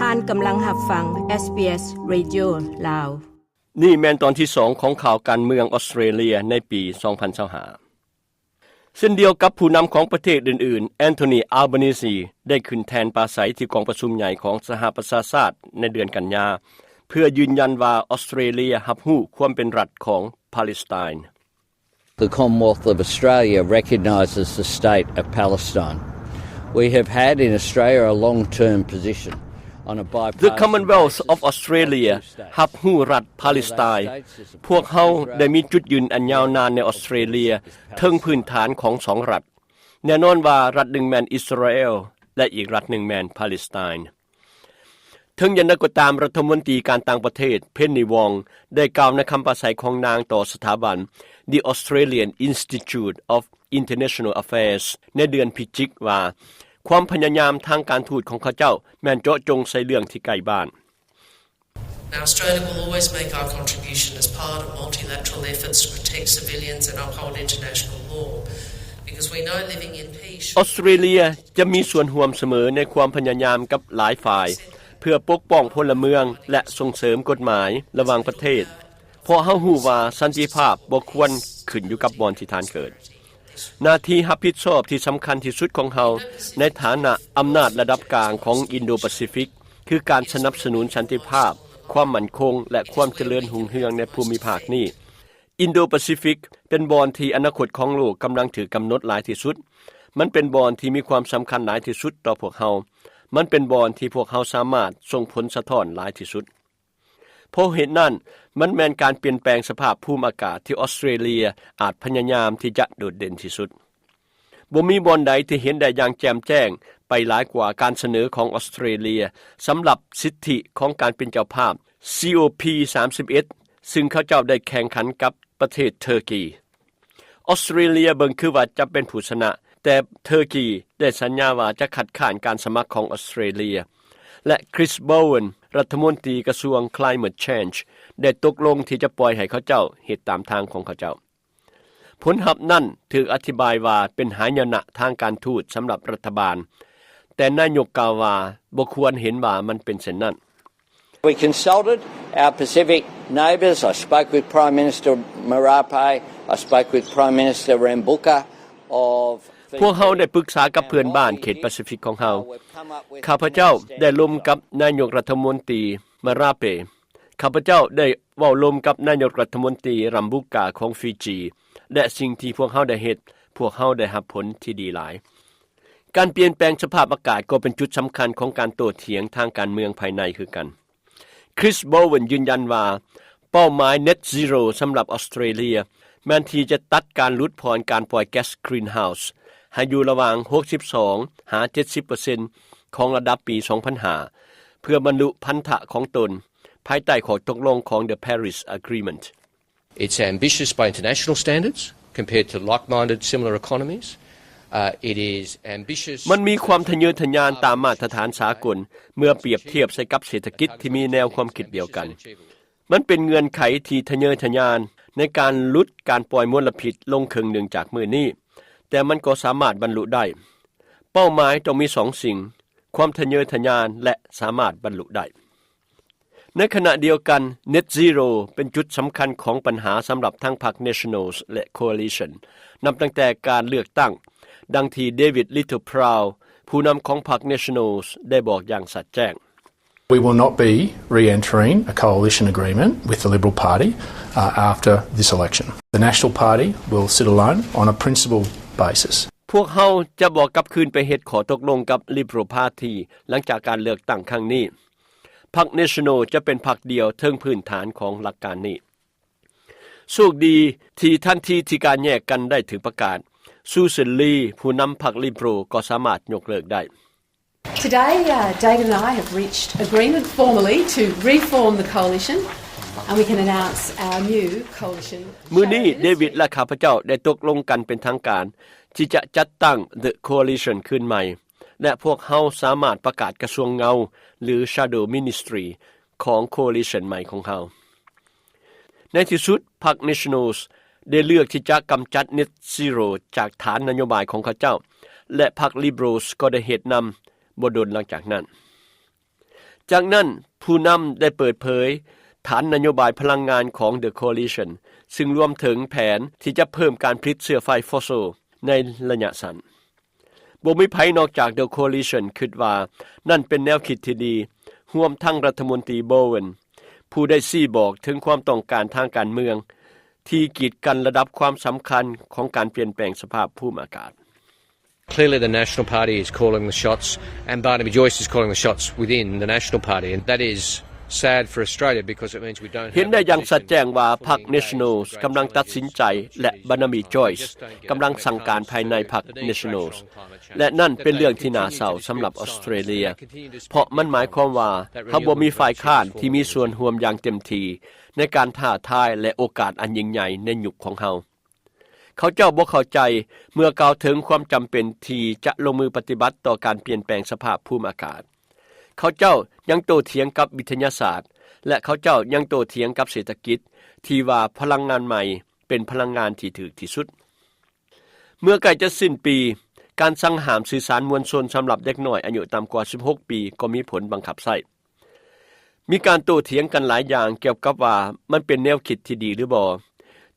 ທ່ານກຳລັງຮັບຟັງ ເອສບີເອສ Radio ລາວ. ນີ້ແມ່ນຕອນທີສອງຂອງຂ່າວການເມືອງອອສເຕຣເລຍໃນປີສອງພັນຊາວຫ້າ. ເຊັ່ນດຽວກັບຜູ້ນຳຂອງປະເທດອື່ນໆ, ແອນໂທນີ ອາລບານີຊີ ໄດ້ຂຶ້ນແທ່ນປາໄສທີ່ກອງປະຊຸມໃຫຍ່ຂອງສະຫະປະຊາຊາດໃນເດືອນກັນຍາ ເພື່ອຢືນຢັນວ່າອອສເຕຣເລຍຮັບຮູ້ຄວາມເປັນລັດຂອງປາເລສໄຕນ. The Commonwealth of Australia recognises the state of Palestine. We have had in Australia a long-term position on a bipartisan basis. The Commonwealth of Australia ຮັບຮູ້ລັດປາເລສໄຕນ. ພວກເຮົາໄດ້ມີຈຸດຢືນອັນຍາວນານໃນອອສເຕຣເລຍ ເທິງພື້ນຖານຂອງສອງລັດ. ແນ່ນອນວ່າລັດໜຶ່ງແມ່ນອິດສະຣາແອລ ແລະ ອີກລັດໜຶ່ງແມ່ນປາເລສໄຕນ. ເຖິງຢ່າງໃດກໍຕາມ, ລັດຖະມົນຕີການຕ່າງປະເທດ ເພັນນີ ວອງ ໄດ້ກ່າວໃນຄຳປາໄສຂອງນາງຕໍ່ສະຖາບັນ The Australian Institute of International Affairs ໃນເດືອນພິຈິກວ່າ ຄວາມພະຍາຍາມທາງການທູດຂອງເຂົາເຈົ້າແມ່ນເຈາະຈົງໃສ່ເລື່ອງທີ່ໃກ້ບ້ານ. Now, Australia will always make our contribution as part of multilateral efforts to protect civilians and uphold international law, because we know living in peace should ອອສເຕຣເລຍຈະມີສ່ວນຮ່ວມສະເໝີໃນຄວາມພະຍາຍາມກັບຫຼາຍຝ່າຍ ເພື່ອປົກປ້ອງພົນລະເມືອງ ແລະ ສົ່ງເສີມກົດໝາຍລະຫວ່າງປະເທດ, ເພາະເຮົາຮູ້ວ່າສັນຕິພາບບໍ່ຄວນຂຶ້ນຢູ່ກັບບ່ອນທີ່ທ່ານເກີດ. ໜ້າທີ່ຮັບຜິດຊອບທີ່ສຳຄັນທີ່ສຸດຂອງເຮົາໃນຖານະອຳນາດລະດັບກາງຂອງອິນໂດປາຊີຟິກ ຄືການສະໜັບສະໜູນສັນຕິພາບ, ຄວາມໝັ້ນຄົງ ແລະ ຄວາມຈະເລີນຮຸ່ງເຮືອງໃນພູມິພາກນີ້. ອິນໂດປາຊີຟິກເປັນບ່ອນທີ່ອະນາຄົດຂອງໂລກກຳລັງຖືກກຳນົດຫຼາຍທີ່ສຸດ. ມັນເປັນບ່ອນທີ່ມີຄວາມສຳຄັນຫຼາຍທີ່ສຸດຕໍ່ພວກເຮົາ. ມັນເປັນບ່ອນທີ່ພວກເຮົາສາມາດສົ່ງຜົນສະທ້ອນຫຼາຍທີ່ສຸດ. ເພາະເຫດນັ້ນ, ມັນແມ່ນການປ່ຽນແປງສະພາບພູມອາກາດທີ່ອອສເຕຣເລຍອາດພະຍາຍາມທີ່ຈະໂດດເດັ່ນທີ່ສຸດ. ບໍ່ມີບ່ອນໃດທີ່ເຫັນໄດ້ຢ່າງແຈ່ມແຈ້ງໄປຫຼາຍກວ່າການສະເໜີຂອງອອສເຕຣເລຍສຳລັບສິດທິຂອງການເປັນເຈົ້າພາບ ຊີ ໂອ ພີ ສາມສິບເອັດ ຊຶ່ງເຂົາເຈົ້າໄດ້ແຂ່ງຂັນກັບປະເທດເທີກີ. ອອສເຕຣເລຍເບິ່ງຄືວ່າຈະເປັນຜູ້ຊະນະ, ແຕ່ເທີກີໄດ້ສັນຍາວ່າຈະຄັດຄ້ານການສະໝັກຂອງອອສເຕຣເລຍ ແລະ Chris Bowen ລັດຖະມົນຕີກະຊວງ Climate Change ໄດ້ຕົກລົງທີ່ຈະປ່ອຍໃຫ້ເຂົາເຈົ້າເຮັດຕາມທາງຂອງເຂົາເຈົ້າ. ຜົນຮັບນັ້ນຖືກອະທິບາຍວ່າເປັນຫາຍະນະທາງການທູດສຳລັບລັດຖະບານ, ແຕ່ນາຍົກກ່າວວ່າບໍ່ຄວນເຫັນວ່າມັນເປັນເຊັ່ນນັ້ນ. We consulted our Pacific neighbours. I spoke with Prime Minister Marape. I spoke with Prime Minister Rabuka of ພວກເຮົາໄດ້ປຶກສາກັບເພື່ອນບ້ານເຂດປາຊີຟິກຂອງເຮົາ. ຂ້າພະເຈົ້າໄດ້ລົມກັບນາຍົກລັດຖະມົນຕີມາຣາເປ. ຂ້າພະເຈົ້າໄດ້ເວົ້າລົມກັບນາຍົກລັດຖະມົນຕີຣຳບຸກາຂອງຟີຈີ ແລະ ສິ່ງທີ່ພວກເຮົາໄດ້ເຮັດ, ພວກເຮົາໄດ້ຮັບຜົນທີ່ດີຫຼາຍ. ການປ່ຽນແປງສະພາບອາກາດກໍເປັນຈຸດສຳຄັນຂອງການໂຕ້ຖຽງທາງການເມືອງພາຍໃນຄືກັນ. Chris Bowen ຢືນຢັນວ່າເປົ້າໝາຍ Net Zero ສຳລັບອອສເຕຣເລຍແມ່ນທີ່ຈະຕັດການຫຼຸດຜ່ອນການປ່ອຍແກັສ Greenhouse ໃຫ້ຢູ່ລະຫວ່າງ ຫົກສິບສອງ ຫາ ເຈັດສິບເປີເຊັນ ຂອງລະດັບປີ ສອງພັນຫ້າ ເພື່ອບັນລຸພັນທະຂອງຕົນ ພາຍໃຕ້ຂໍ້ຕົກລົງຂອງ The Paris Agreement. It's ambitious by international standards compared to like-minded similar economies. Uh, it is ambitious ມັນມີຄວາມທະເຍີທະຍານຕາມມາດຕະຖານສາກົນ ເມື່ອປຽບທຽບໃສ່ກັບເສດຖະກິດທີ່ມີແນວຄວາມຄິດດຽວກັນ. ມັນເປັນເງື່ອນໄຂທີ່ທະເຍີທະຍານໃນການຫຼຸດການປ່ອຍມົນລະພິດລົງເຄິ່ງໜຶ່ງຈາກມື້ນີ້, ແຕ່ມັນກໍສາມາດບັນລຸໄດ້. ເປົ້າໝາຍຕ້ອງມີສອງສິ່ງ, ຄວາມທະເຍີທະຍານ ແລະ ສາມາດບັນລຸໄດ້. ໃນຂະນະດຽວກັນ, Net Zero ເປັນຈຸດສຳຄັນຂອງບັນຫາສຳລັບທັງພັກ Nationals ແລະ Coalition ນັບຕັ້ງແຕ່ການເລືອກຕັ້ງ, ດັ່ງທີ່ David Littleproud ຜູ້ນຳຂອງພັກ Nationals ໄດ້ບອກຢ່າງຊັດແຈ້ງ. We will not be re-entering a coalition agreement with the Liberal Party, uh, after this election. The National Party will sit alone on a principled basis. ພວກເຮົາຈະບໍ່ກັບຄືນໄປເຮັດຂໍ້ຕົກລົງກັບ Liberal Party ຫຼັງຈາກການເລືອກຕັ້ງຄັ້ງນີ້. ພັກ National ຈະເປັນພັກດຽວເທິງພື້ນຖານຂອງຫຼັກການນີ້. ໂຊກດີທີ່ທັນທີທີ່ການແຍກກັນໄດ້ຖືກປະກາດ, Sussan Ley ຜູ້ນຳພັກ Liberal ກໍສາມາດຍົກເລີກໄດ້. Today, uh, David and I have reached agreement formally to reform the coalition, and we can announce our new coalition. ມື້ນີ້ David ແລະ ຂ້າພະເຈົ້າໄດ້ຕົກລົງກັນເປັນທາງການ ທີ່ຈະຈັດຕັ້ງ The Coalition ຄືນໃໝ່ ແລະ ພວກເຮົາສາມາດປະກາດກະຊວງເງົາ ຫຼື Shadow Ministry ຂອງ Coalition ໃໝ່ຂອງເຮົາ. ໃນທີ່ສຸດ, ພັກ Nationals ໄດ້ເລືອກທີ່ຈະກຳຈັດ Net Zero ຈາກຖານນະໂຍບາຍຂອງເຂົາເຈົ້າ, ແລະ ພັກ Liberals ກໍໄດ້ເຮັດນຳບໍ່ດົນຫຼັງຈາກນັ້ນ. ຈາກນັ້ນ, ຜູ້ນຳໄດ້ເປີດເຜີຍຖານນະໂຍບາຍພະລັງງານຂອງ The Coalition, ຊຶ່ງລວມເຖິງແຜນທີ່ຈະເພີ່ມການຜະລິດເຊື້ອໄຟຟອສຊິນໃນໄລຍະສັ້ນ. ບໍ່ມີໃຜນອກຈາກ The Coalition ຄິດວ່ານັ້ນເປັນແນວຄິດທີ່ດີ, ຮວມທັງລັດຖະມົນຕີ Bowen ຜູ້ໄດ້ຊີ້ບອກເຖິງຄວາມຕ້ອງການທາງການເມືອງ ທີ່ກີດກັນລະດັບຄວາມສຳຄັນຂອງການປ່ຽນແປງສະພາບພູມອາກາດ. Clearly, the National Party is calling the shots, and Barnaby Joyce is calling the shots within the National Party, and that is sad for Australia because it means we don't have ເຫັນໄດ້ຢ່າງຊັດແຈ້ງວ່າພັກ Nationals ກຳລັງຕັດສິນໃຈ ແລະ Barnaby Joyce ກຳລັງສັ່ງການພາຍໃນພັກ Nationals ແລະ ນັ້ນເປັນເລື່ອງທີ່ໜ້າເສົ້າສຳລັບອອສເຕຣເລັຍ ເພາະມັນໝາຍຄວາມວ່າເຮົາບໍ່ມີຝ່າຍຄ້ານທີ່ມີສ່ວນຮ່ວມຢ່າງເຕັມທີ່ໃນການທ້າທາຍ ແລະ ໂອກາດອັນຍິ່ງໃຫຍ່ໃນຍຸກຂອງເຮົາ. ເຂົາເຈົ້າບໍ່ເຂົ້າໃຈເມື່ອກ່າວເຖິງຄວາມຈຳເປັນທີ່ຈະລົງມືປະຕິບັດຕໍ່ການປ່ຽນແປງສະພາບພູມອາກາດ. ເຂົາເຈົ້າຍັງໂຕ້ຖຽງກັບວິທະຍາສາດ ແລະ ເຂົາເຈົ້າຍັງໂຕ້ຖຽງກັບເສດຖະກິດທີ່ວ່າພະລັງງານໃໝ່ເປັນພະລັງງານທີ່ຖືກທີ່ສຸດ. ເມື່ອໃກ້ຈະສິ້ນປີ, ການສັ່ງຫ້າມສື່ສານມວນຊົນສຳລັບເດັກນ້ອຍອາຍຸຕ່ຳກວ່າສິບຫົກປີກໍມີຜົນບັງຄັບໃຊ້. ມີການໂຕ້ຖຽງກັນຫຼາຍຢ່າງກ່ຽວກັບວ່າມັນເປັນແນວຄິດທີ່ດີຫຼືບໍ່,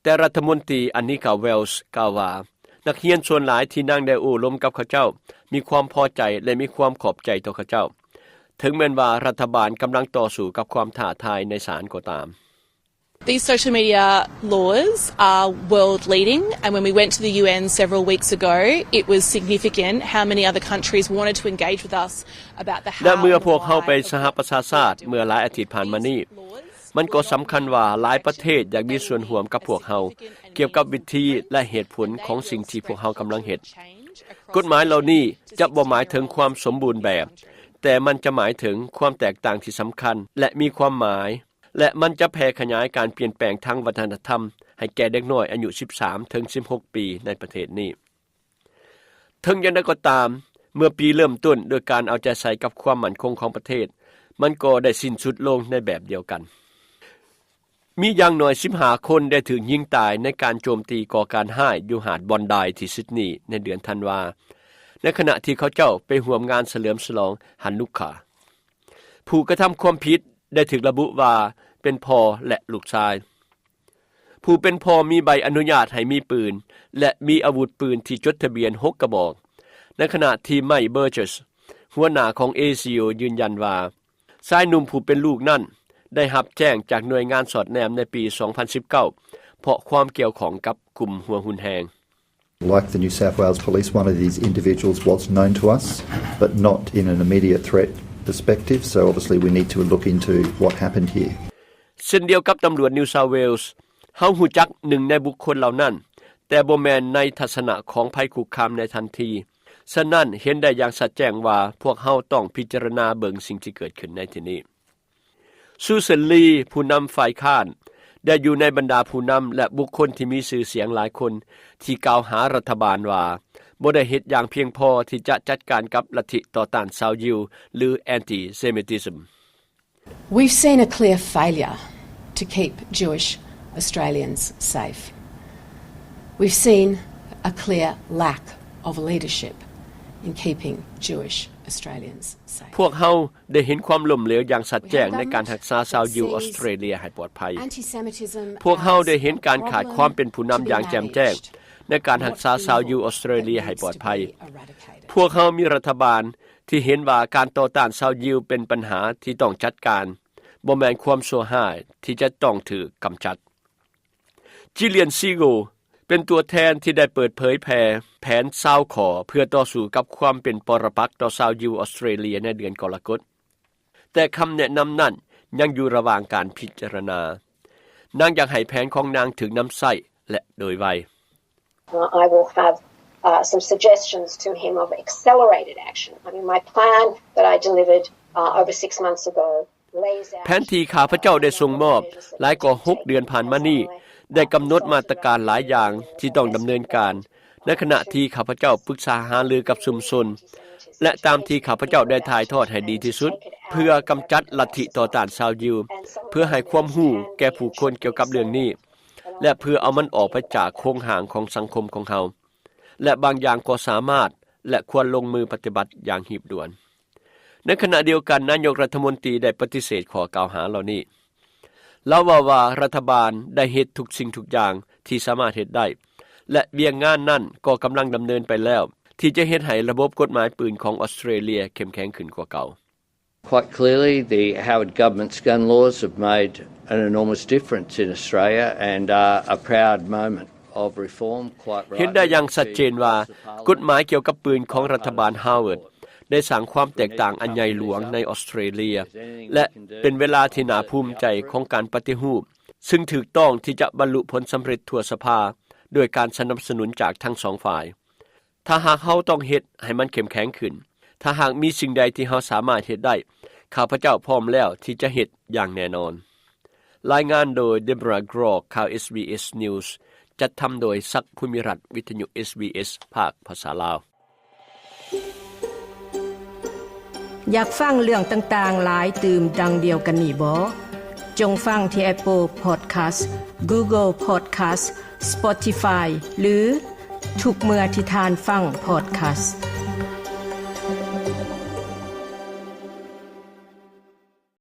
ແຕ່ລັດຖະມົນຕີ Anika Wells ກ່າວວ່າ ນັກຮຽນສ່ວນຫຼາຍທີ່ນາງໄດ້ໂອ້ລົມກັບເຂົາເຈົ້າມີຄວາມພໍໃຈ ແລະ ມີຄວາມຂອບໃຈຕໍ່ເຂົາເຈົ້າ, ເຖິງແມ່ນວ່າລັດຖະບານກຳລັງຕໍ່ສູ້ກັບຄວາມທ້າທາຍໃນສານກໍຕາມ. These social media laws are world leading, and when we went to the U N several weeks ago, it was significant how many other countries wanted to engage with us about the how ແລະເມື່ອພວກເຮົາໄປສະຫະປະຊາຊາດເມື່ອຫຼາຍອາທິດຜ່ານມານີ້, ມັນກໍສຳຄັນວ່າຫຼາຍປະເທດຢາກມີສ່ວນຮ່ວມກັບພວກເຮົາ ກ່ຽວກັບວິທີ ແລະ ເຫດຜົນຂອງສິ່ງທີ່ພວກເຮົາກຳລັງເຮັດ. ກົດໝາຍເຫຼົ່ານີ້ຈະບໍ່ໝາຍເຖິງຄວາມສົມບູນແບບ, ແຕ່ມັນຈະໝາຍເຖິງຄວາມແຕກຕ່າງທີ່ສຳຄັນ ແລະ ມີຄວາມໝາຍ, ແລະ ມັນຈະແຜ່ຂະຫຍາຍການປ່ຽນແປງທາງວັດທະນະທຳໃຫ້ແກ່ເດັກນ້ອຍອາຍຸສິບສາມເຖິງສິບຫົກປີໃນປະເທດນີ້. ເຖິງຢ່າງໃດກໍຕາມ, ເມື່ອປີເລີ່ມຕົ້ນໂດຍການເອົາໃຈໃສ່ກັບຄວາມໝັ້ນຄົງຂອງປະເທດ, ມັນກໍໄດ້ສິ້ນສຸດລົງໃນແບບດຽວກັນ. ມີຢ່າງໜ້ອຍສິບຫ້າຄົນໄດ້ຖືກຍິງຕາຍໃນການໂຈມຕີກໍ່ການຮ້າຍຢູ່ຫາດບອນໄດທີ່ຊິດນີໃນເດືອນທັນວາ, ໃນຂະນະທີ່ເຂົາເຈົ້າໄປຮ່ວມງານສະເຫຼີມສະຫຼອງຮັນນຸກຄາ. ຜູ້ກະທຳຄວາມຜິດໄດ້ຖືກລະບຸວ່າເປັນພໍ່ ແລະ ລູກຊາຍ. ຜູ້ເປັນພໍ່ມີໃບອະນຸຍາດໃຫ້ມີປືນ ແລະ ມີອາວຸດປືນທີ່ຈົດທະບຽນຫົກກະບອກ, ໃນຂະນະທີ່ Mike Burgess ຫົວໜ້າຂອງ A C O ຢືນຢັນວ່າ ຊາຍໜຸ່ມຜູ້ເປັນລູກນັ້ນໄດ້ຮັບແຈ້ງຈາກໜ່ວຍງານສອດແນມໃນປີສອງພັນສິບເກົ້າ ເພາະຄວາມກ່ຽວຂ້ອງກັບກຸ່ມຫົວຮຸນແຮງ. Like the New South Wales Police, one of these individuals was known to us, but not in an immediate threat perspective, so obviously we need to look into what happened here. ເຊັ່ນດຽວກັບຕຳຫຼວດ New South Wales, ເຮົາຮູ້ຈັກໜຶ່ງໃນບຸກຄົນເຫຼົ່ານັ້ນ, ແຕ່ບໍ່ແມ່ນໃນທັດສະນະຂອງໄພຄຸກຄາມໃນທັນທີ. ສະນັ້ນ, ເຫັນໄດ້ຢ່າງຊັດແຈ້ງວ່າພວກເຮົາຕ້ອງພິຈາລະນາເບິ່ງສິ່ງທີ່ເກີດຂຶ້ນໃນທີ່ນີ້. Sussan Ley ຜູ້ນຳຝ່າຍຄ້ານ ໄດ້ຢູ່ໃນບັນດາຜູ້ນຳ ແລະ ບຸກຄົນທີ່ມີຊື່ສຽງຫຼາຍຄົນທີ່ກ່າວຫາລັດຖະບານວ່າບໍ່ໄດ້ເຮັດຢ່າງພຽງພໍທີ່ຈະຈັດການກັບລັດທິຕໍ່ຕ້ານຊາວຢິວ ຫຼື anti-Semitism. We've seen a clear failure to keep Jewish Australians safe. We've seen a clear lack of leadership in keeping Jewish Australians safe. ພວກເຮົາໄດ້ເຫັນຄວາມລົ້ມເຫຼວຢ່າງຊັດແຈ້ງໃນການຮັກສາຊາວຢິວອອສເຕຣເລັຍໃຫ້ປອດໄພ. ພວກເຮົາໄດ້ເຫັນການຂາດຄວາມເປັນຜູ້ນຳຢ່າງແຈ່ມແຈ້ງໃນການຮັກສາຊາວຢິວອອສເຕຣເລັຍໃຫ້ປອດໄພ. ພວກເຮົາມີລັດຖະບານທີ່ເຫັນວ່າການຕໍ່ຕ້ານຊາວຢິວເປັນບັນຫາທີ່ຕ້ອງຈັດການ, ບໍ່ແມ່ນຄວາມຊົ່ວຮ້າຍທີ່ຈະຕ້ອງຖືກກຳຈັດ. Jillian Seagull ເປັນຕົວແທນທີ່ໄດ້ເປີດເຜີຍແຜ່ແຜນຊາວຂໍ້ເພື່ອຕໍ່ສູ້ກັບຄວາມເປັນປໍລະປັກຕໍ່ຊາວຢິວອອສເຕຣເລັຍໃນເດືອນກໍລະກົດ, ແຕ່ຄຳແນະນຳນັ້ນຍັງຢູ່ລະຫວ່າງການພິຈາລະນາ. ນາງຢາກໃຫ້ແຜນຂອງນາງຖືກນຳໃຊ້ ແລະ ໂດຍໄວ. Uh, I will have, uh, some suggestions to him of accelerated action. I mean, my plan that I delivered, uh, over six months ago ແຜນທີ່ຂ້າພະເຈົ້າໄດ້ສົ່ງມອບຫຼາຍກວ່າຫົກເດືອນຜ່ານມານີ້ ໄດ້ກຳນົດມາດຕະການຫຼາຍຢ່າງທີ່ຕ້ອງດຳເນີນການ, ໃນຂະນະທີ່ຂ້າພະເຈົ້າປຶກສາຫາລືກັບຊຸມຊົນ ແລະ ຕາມທີ່ຂ້າພະເຈົ້າໄດ້ຖ່າຍທອດໃຫ້ດີທີ່ສຸດ ເພື່ອກຳຈັດລັດທິຕໍ່ຕ້ານຊາວຢິວ, ເພື່ອໃຫ້ຄວາມຮູ້ແກ່ຜູ້ຄົນກ່ຽວກັບເລື່ອງນີ້ ແລະ ເພື່ອເອົາມັນອອກໄປຈາກໂຄງຮ່າງຂອງສັງຄົມຂອງເຮົາ, ແລະ ບາງຢ່າງກໍສາມາດ ແລະ ຄວນລົງມືປະຕິບັດຢ່າງຮີບດ່ວນ. ໃນຂະນະດຽວກັນ, ນາຍົກລັດຖະມົນຕີໄດ້ປະຕິເສດຂໍ້ກ່າວຫາເຫຼົ່ານີ້. ລາວເວົ້າວ່າລັດຖະບານໄດ້ເຮັດທຸກສິ່ງທຸກຢ່າງທີ່ສາມາດເຮັດໄດ້ ແລະ ວຽກງານນັ້ນກໍກຳລັງດຳເນີນໄປແລ້ວ ທີ່ຈະເຮັດໃຫ້ລະບົບກົດໝາຍປືນຂອງອອສເຕຣເລຍເຂັ້ມແຂງຂຶ້ນກວ່າເກົ່າ. Quite clearly, the Howard government's gun laws have made an enormous difference in Australia and are a proud moment of reform, quite rightly. ເຫັນໄດ້ຢ່າງຊັດເຈນວ່າ ກົດໝາຍກ່ຽວກັບປືນຂອງລັດຖະບານ Howard ໄດ້ສ້າງຄວາມແຕກຕ່າງອັນໃຫຍ່ຫຼວງໃນອອສເຕຣເລຍ ແລະ ເປັນເວລາທີ່ໜ້າພູມໃຈຂອງການປະຕິຮູບ ຊຶ່ງຖືກຕ້ອງທີ່ຈະບັນລຸຜົນສຳເລັດທົ່ວສະພາ ດ້ວຍການສະໜັບສະໜູນຈາກທັງສອງຝ່າຍ. ຖ້າຫາກເຮົາຕ້ອງເຮັດໃຫ້ມັນເຂັ້ມແຂງຂຶ້ນ, ຖ້າຫາກມີສິ່ງໃດທີ່ເຮົາສາມາດເຮັດໄດ້, ຂ້າພະເຈົ້າພ້ອມແລ້ວທີ່ຈະເຮັດຢ່າງແນ່ນອນ. ລາຍງານໂດຍ Deborah Groarke ຂ່າວ ເອສບີເອສ News ຈັດທຳໂດຍ ສັກ ພູມິລັດ ວິທະຍຸ ເອສບີເອສ ພາກພາສາລາວ. ຢາກຟັງເລື່ອງຕ່າງໆຫຼາຍຕື່ມດັ່ງດຽວກັນນີ້ບໍ? ຈົ່ງຟັງທີ່ Apple Podcast, Google Podcast, Spotify ຫຼື ທຸກເມື່ອທີ່ທ່ານຟັງ podcast.